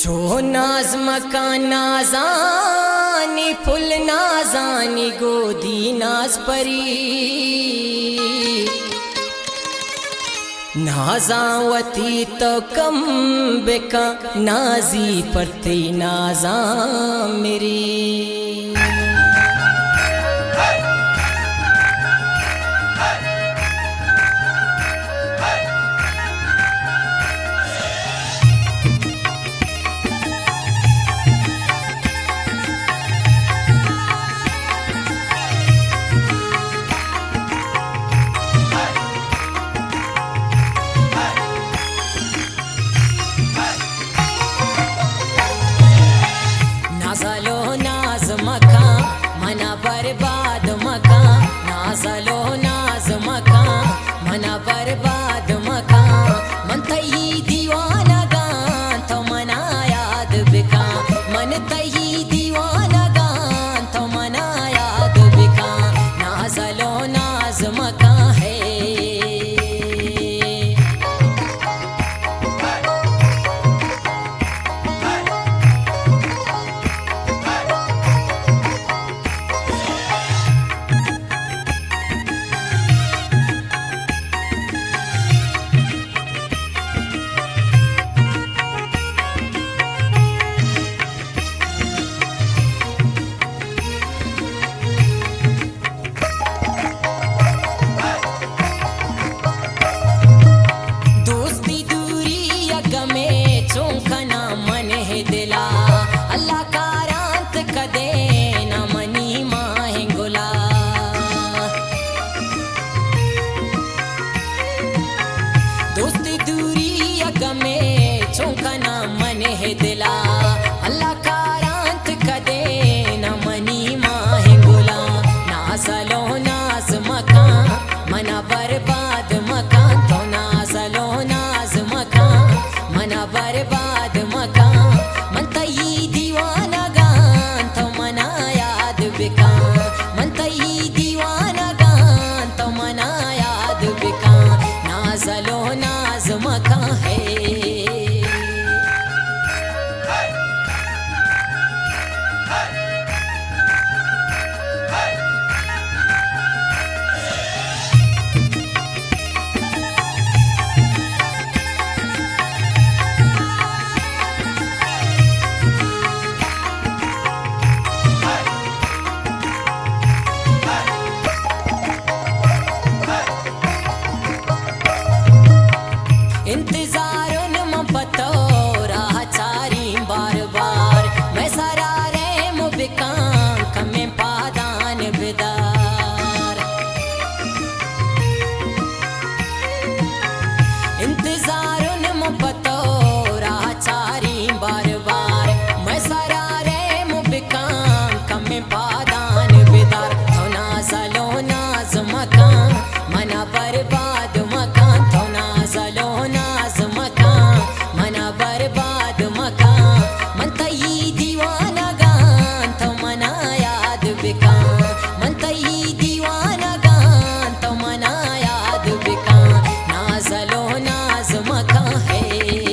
چو ناز مکن نازانی پل، نازانی گودی ناز پری. نازاں وتی تو کم بکن، نازی پر تئی نازاں مری. نازلو ناز مکن، منا برباد مکن. نازلو ناز مکن، منا برباد مکن. من تئی دیوانگاں، تو منا یاد بکن. من تئی دیوانگاں، تو منا یاد بکن. نازلو ناز مکن ہے. دوستی دوری ءِ گمے چون کناں من ءِ دلا. اللہ کارانت کدے نہ منی ماہیں گلا. دوستی دوری ءِ گمے چون کناں من ءِ دلا. اللہ کارانت کدے نہ منی ماہیں گلا. نازلو ناز مکن، منا برباد مکن. تو نازلو ناز مکن، منا برباد مکن. من تئی دیوانگاں، تو منا یاد بکن. من تئی دیوانگاں، تو منا یاد بکن. نازلو ناز مکن ہے. انتظارن من پہ تو، راہ چاریں بار بار. مئے سرا رحم بکن، کمیں پادان بدار. انتظارن من پہ تو، راہ چاریں بار بار. مئے سرا رحم بکن، کمیں پادان بدار. تو نازلو ناز مکن، منا برباد مکن. تو نازلو ناز مکن، منا برباد مکن. من تئی دیوانگاں، تو منا یاد بکن. من تئی دیوانگاں، تو منا یاد بکن. نازلو ناز مکن ہے.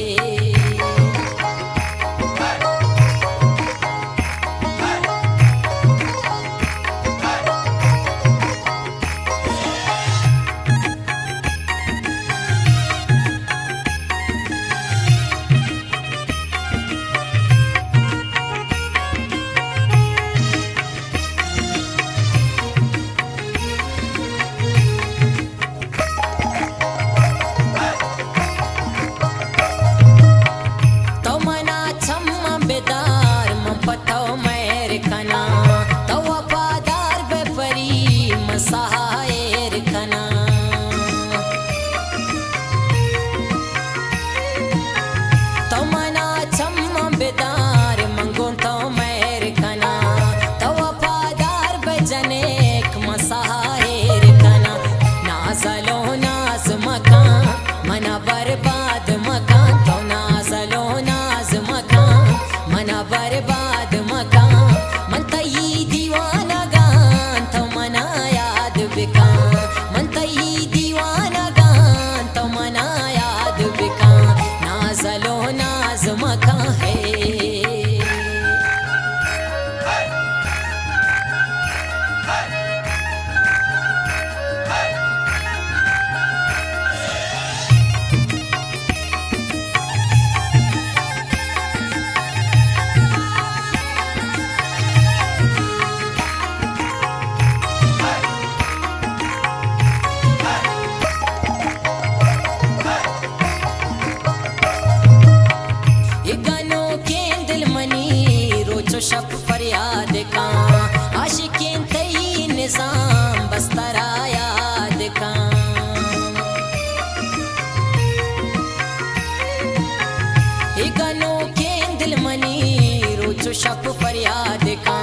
شپ فریاد کن۔